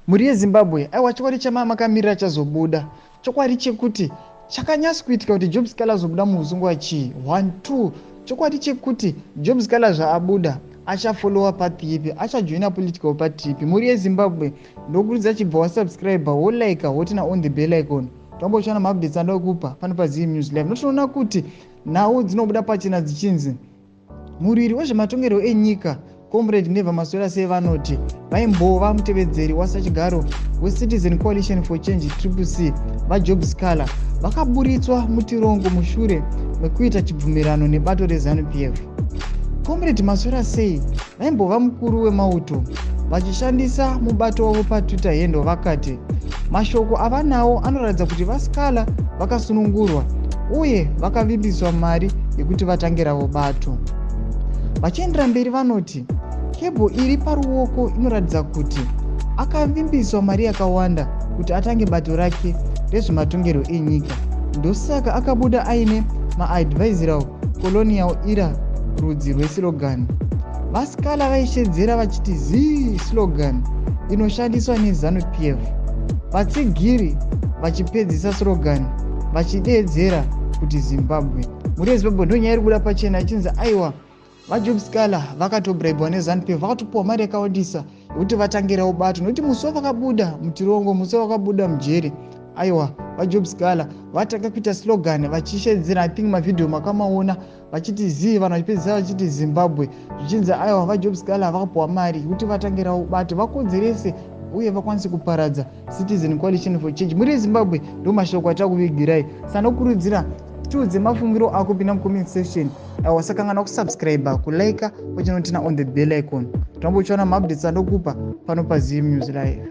Mhuri yeZimbabwe, aiwa, chokwadi chamakamirira chazobuda. Chokwadi chekuti chakanyatso kuitika kuti Job Sikhala azobuda muusungwa chii? 1 2 Chokwadi chekuti Job Sikhala zvaabuda achafollowa path ipi, achajoina political party ipi? Mhuri yeZimbabwe, ndokurudzira chibva wasubscribe, wolike, woturn on the bell icon, tambochiwana maupdates andokupa pano paZim News Live. Notoona kuti nhau dzinobuda pachena dzichinzi murwiri wezvematongerwo enyika, Comrade Never Maswera Sei, vanoti vaimbova mutevedzeri wasachigaro weCitizen Coalition for Change, Triple C, vaJob Sikhala, vakaburitswa mutirongo mushure mekuita chibvumirano nebato reZANU PF. Comrade Maswera Sei vaimbova mukuru wemauto, vachishandisa mubato wavo paTwitter handle, vakati mashoko avanawo anoratidza kuti vaSikhala vakasunungurwa uye vakavimbiswa mari yekuti vatange ravo bato. Vachiendera mberi vanoti kebho iri paruoko inoratidza kuti akavimbiswa mari yakawanda kuti atange bato rake rezvematongerwo enyika, ndosaka akabuda aine maadvisoral colonial era rudzi rweslogan. VaSikhala vaishedzera vachiti zii slogan inoshandiswa neZANU PF, vatsigiri vachipedzisa slogan vachideedzera kuti Zimbabwe. Mhuri yeZimbabwe, ndonyaya iri kubuda pachena ichinzi aiwa, vaJob Sikhala vakatobribwa neZANU PF, vakatopiwa mari yakawandisa yekuti vatangirawo bato, nokuti musi wavakabuda mutirongo, musi wavakabuda mujeri, aiwa, vaJob Sikhala vatanga kuita slogan vachishedzera. I think mavhidhiyo makamaona vachiti zii, vanhu vachipedzisa vachiti Zimbabwe, zvichinzi aiwa, vaJob Sikhala vakapiwa mari yekuti vatangirawo bato, vakonzerese uye vakwanise kuparadza Citizen Coalition for Change. Muri yeZimbabwe, ndo mashoko atakuvigirai. Sanokurudzira tiudze mafungiro ako, pinda mucomment section. Wasakangana kusubscribe, kulike, pachinoturn on the bell icon, tambochiwana maupdates andokupa pano paZim News Live.